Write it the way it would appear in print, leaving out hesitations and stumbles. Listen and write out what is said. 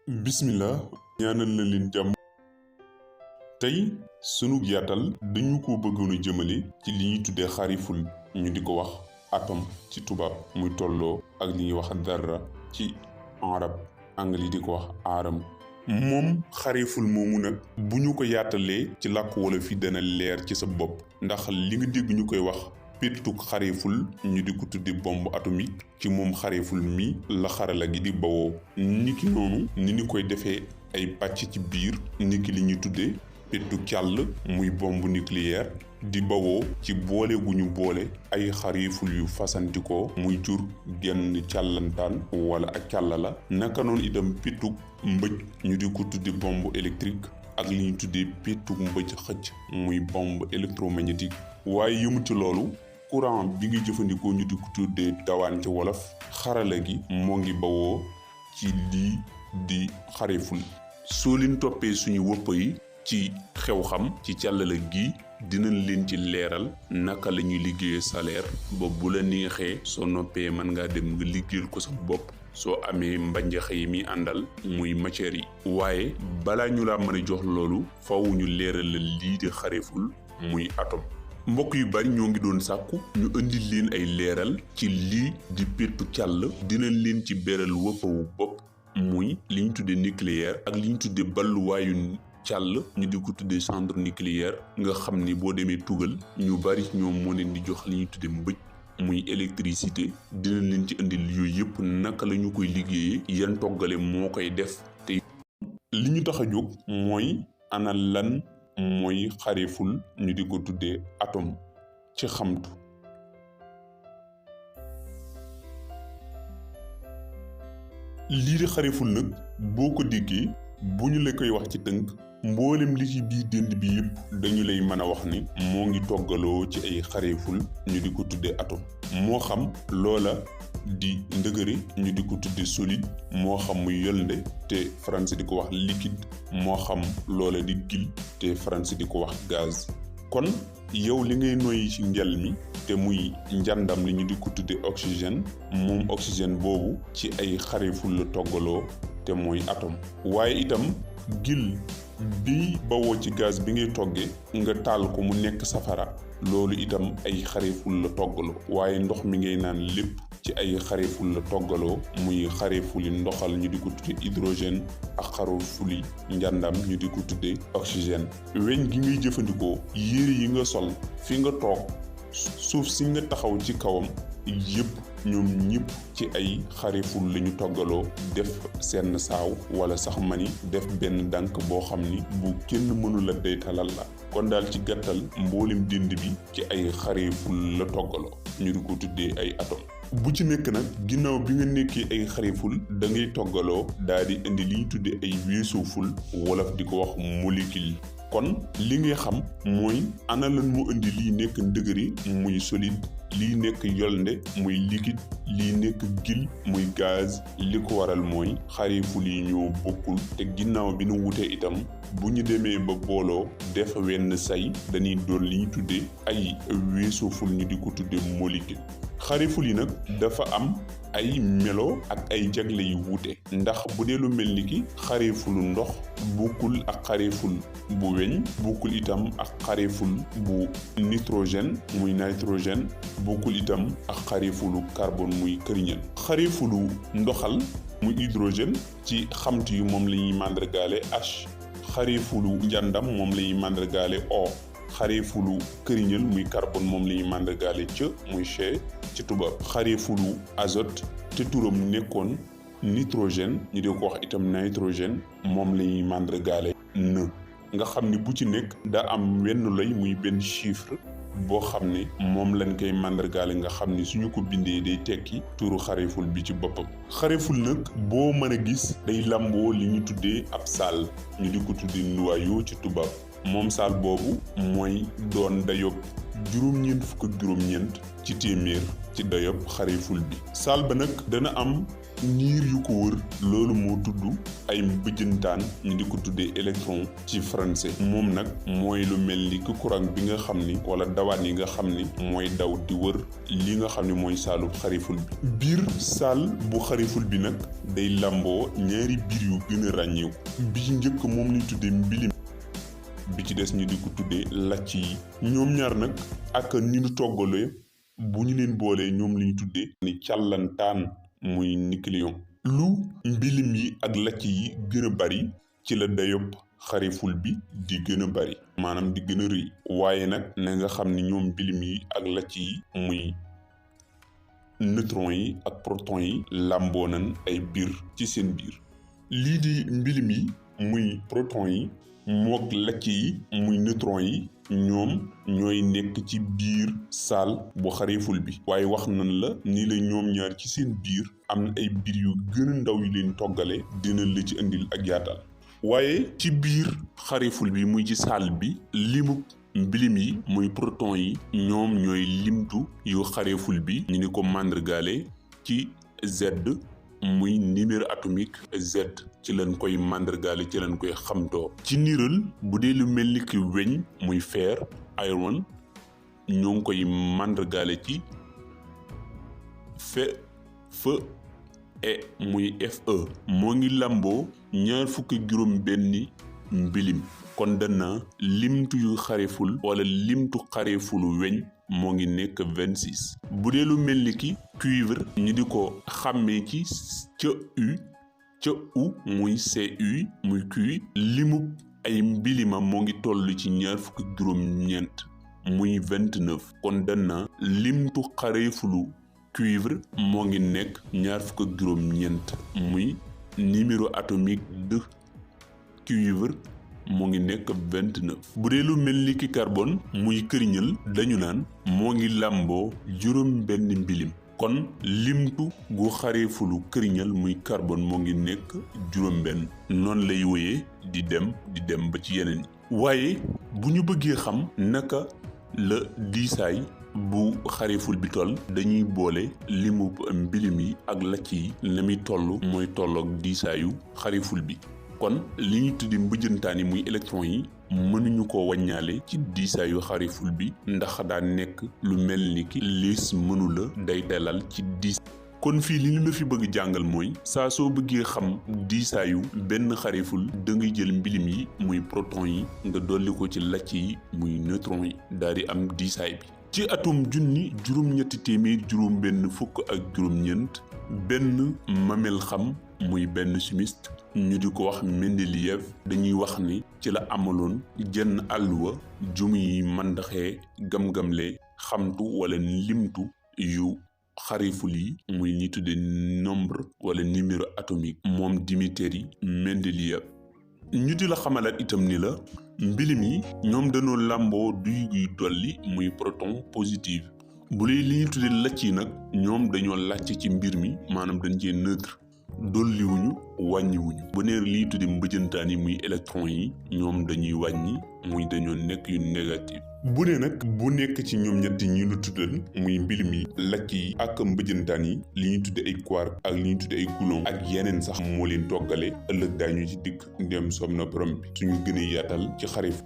bismillah ñaanal na leen jàmm. tey sunu yaatal dañu ko bëggoon a jëmale ci li ñuy tuddee xariful ñu di ko wax atom ci tubaab muy tolloo ak li ñuy wax dara ci arab anglais di ko wax aram. moom xariful moomu nag bu ñu ko yaatalee ci làkk wolof yi dana leer ci sa bopp ndax li nga dégg ñu koy wax péttuk xariful ñu di ko tudde bombe atomique ci moom xariful mi la xarala gi di bawoo niki noonu ni ñu koy defee ay pàcc ci biir niki li ñuy tudde péttu càll muy bombe nucléaire di bawoo ci boole gu ñu boole ay xariful yu fasantikoo muy jur genn càllantaan wala ak càllala naka noonu itam péttuk mbëj ñu di ko tudde bombe électrique ak li ñu tuddee péttuk mbëj xëcc muy bombe électromagnétique. waaye yëmu ci loolu courant bi ngi jëfandikoo ñu di ko tuddee dawaan ci wolof xarala gi moo ngi bawoo ci lii di xariful. soo leen toppee suñu wëpp yi ci xew-xam ci càllala gi dinañ leen ci leeral naka la ñuy liggéeyee salaire ba bu la neexee soo noppee mën ngaa dem nga liggéeyal ko sa bopp soo amee mbanjax yi mi àndal muy matière yi. waaye balaa ñu laa mën a jox loolu faw ñu leeral la lii di xariful muy atom. mbokk yu bari ñoo ngi doon sàkku ñu indi leen ay leeral ci lii di péttu càll dinañ leen ci beral wëppawu bopp muy li ñu tuddee nucléaire ak li ñu tuddee balluwaayu càll ñu di ko tuddee centre nucléaire nga xam ni boo demee tugal ñu bari ñoom moo leen di jox li ñuy tuddee mbëj muy électricité dinañ leen ci indi yooyu yëpp naka la ñu koy liggéeyee yan toggale moo koy def te li ñu tax a jóg mooy ana lan mooy xariful ñu di ko tuddee atom ci xamtu. lii di xariful nag boo ko déggee bu ñu la koy wax ci tënk mboolem li ci biir dënd bi yëpp dañu lay mën a wax ni moo ngi toggaloo ci ay xariful ñu di ko tuddee atom moo xam loola di ndëgëre ñu di ko tudde solide moo xam muy yolnde te français di ko wax liquide moo xam loola di gil te français di ko wax gaz. kon yow li ngay noyyi ci njel mi te muy njàndam li ñu di ko tudde oxygène moom oxygène boobu ci ay xariful la toggaloo te mooy atom. waaye itam gil bi bawoo ci gaz bi ngay togge nga taal ko mu nekk safara loolu itam ay xariful la toggaloo. waaye ndox mi ngay naan lépp ci ay xariful la toggaloo muy xarifuli ndoxal ñu di ko tudde hydrogène ak xarifuli njàndam ñu di ko tudde oxygène. weñ gi ngay jëfandikoo yére yi nga sol fi nga toog suuf si nga taxaw ci kawam yëpp ñoom ñëpp ci ay xariful la ñu toggaloo def seen saaw wala sax mani def benn dànk boo xam ni bu kenn mënula day talal la. kon daal ci gàttal mboolem dënd bi ci ay xariful la toggaloo ñu di ko tuddee ay atom. bu ci nekk nag ginnaaw bi nga nekkee ay xariful da ngay toggaloo daal di indi li ñu tuddee ay weesooful wolof di ko wax molécule. kon li ngay xam mooy ana lan moo indi lii nekk ndëgëri muy solide lii nekk yolnde muy liquide lii nekk gil muy gaz. li ko waral mooy xariful yi ñoo bokkul te ginnaaw bi nu wutee itam bu ñu demee ba booloo def wenn say dañuy doon li ñu tuddee ay weesooful ñu di ko tuddee molécule. xariful yi nag dafa am ay melo ak ay jagle yu wuute ndax bu dee lu mel ni ki xarifulu ndox bokkul ak xariful bu weñ bokkul itam ak xariful bu nitrogène muy nitrogène bokkul itam ak xarifulu carbone muy këriñal. xarifulu ndoxal muy hydrogène ci xamt yu moom la ñuy màndargaale H. xarifulu njàndam moom la ñuy màndargaale O. xarifulu këriñal muy carbone moom la ñuy màndargaale C muy C ci tubaab. xarifulu azote te turam nekkoon nitrogène ñu di ko wax itam nitrogène moom la ñuy màndargaale N. nga xam ni bu ci nekk daa am wenn lay muy benn chiffre boo xam ne moom lañ koy màndargaale nga xam ni suñu ko bindee day tekki turu xariful bi ci boppam. xariful nag boo mën a gis day lamboo li ñu tuddee ab saal ñu di ko tuddee noyau ci tubaab. moom saal boobu mooy doon dayob juróom-ñeent fukk ak juróom-ñeent ci téeméer ci dayob xariful bi. saal ba nag dana am niir yu ko wër loolu moo tudd ay mbëjëntaan ñu di ko tuddee électron ci français. moom nag mooy lu mel ni ki courant bi nga xam ni wala dawaan yi nga xam ni mooy daw di wër li nga xam ni mooy saalu xariful bi. biir saal bu xariful bi nag day lamboo ñaari biir yu gën a ràññeeku. bi ci njëkk moom lañ tuddee mbilim, bi ci des ñu di ko tuddee làcc yi. ñoom ñaar nag ak ni ñu toggalee bu ñu leen boolee ñoom lañu tuddee ni càllantaan muy nucléon. lu mbilim yi ak làcc yi gën a bari ci la dayob xariful bi di gën a bari, maanaam di gën a rëy. waaye nag na nga xam ni ñoom mbilim yi ak làcc yi muy neutron yi ak proton yi làmboo nañ ay biir ci seen biir. lii di mbilim yi muy proton yi mook làcc yi muy neutron yi ñoom ñooy nekk ci biir saal bu xariful bi. waaye wax nañ la ni la ñoom ñaar ci seen biir am na ay biir yu gën a ndaw yu leen toggale, dina la ci indil ak yaatal. waaye ci biir xariful bi muy ci saal bi limu mbilim yi muy proton yi ñoom ñooy limtu yu xariful bi ñu ni ko màndargaale ci Z muy numéro atomique Z ci lañ koy màndargaale ci lañ koy xamtoo. ci niiral bu dee lu mel ni ki weñ muy fer iron ñoo ngi koy màndargaale ci fe muy Fe. moo ngi lamboo 25 mbilim. kon dana limtu yu xariful wala limtu xarifulu weñ moo ngi nekk 26. bu dee lu mel ni ki cuivre ñu di ko xàmmee ci ca U muy Cu muy Cu limu ay mbilima moo ngi toll ci 29 muy 29. kon dana limtu xarifulu cuivre moo ngi nekk 29 muy numéro atomique de cuivre moo ngi nekk 29. bu dee lu mel ni ki carbone muy këriñal dañu naan moo ngi làmboo 6 mbilim. kon limtu gu xarifulu këriñal muy carbone moo ngi nekk 6. noonu lay wéyee di dem ba ci yeneen yi. waaye bu ñu bëggee xam naka la diisaay bu xariful bi toll dañuy boole limu mbilim yi ak làcc yi la muy toll mooy tolloog diisaayu xariful bi. kon li ñu tuddi mbëjëntaan yi muy électron yi mënuñu ko wàññaale ci diisaayu xariful bi ndax daa nekk lu mel ni ki liis mënu la day dalal ci diis. kon fii li ñu la fi bëgg jàngal mooy saa soo bëggee xam diisaayu benn xariful da ngay jël mbilim yi muy proton yi nga dolli ko ci làcc yi muy neutron yi daal di am diisaay bi. ci atum 1846 benn mamel xam muy benn chimiste ñu di ko wax Mendeleev dañuy wax ni ci la amaloon jenn àlluwa ju muy màndaxee gam-gamle xamtu wala limtu yu xariful yi muy ñi tudde nombre wala numéro atomique moom Dimitri Mendeleev. ñu di la xamalaat itam ni la mbilim yi ñoom dañoo làmboo duy guy dolli muy proton positif. bu dee li ñu tudde làcc yi nag ñoom dañoo làcc ci mbir mi maanaam dañ cee neutre dolliwuñu wàññiwuñu. bu neer li ñu tudde mbëjëntaan yi muy électron yi ñoom dañuy wàññi muy dañoo nekk yu négatif. bu ne nag bu nekk ci ñoom ñett ñi lu tuddal muy mbilim yi làcc yi ak mbëjëntaan yi li ñu tudde ay quark ak li ñu tudde ay coulomb ak yeneen sax moo leen toggale ëllëg daañu ci dikk ndem soob na borom bi suñu gën a yaatal ci xarif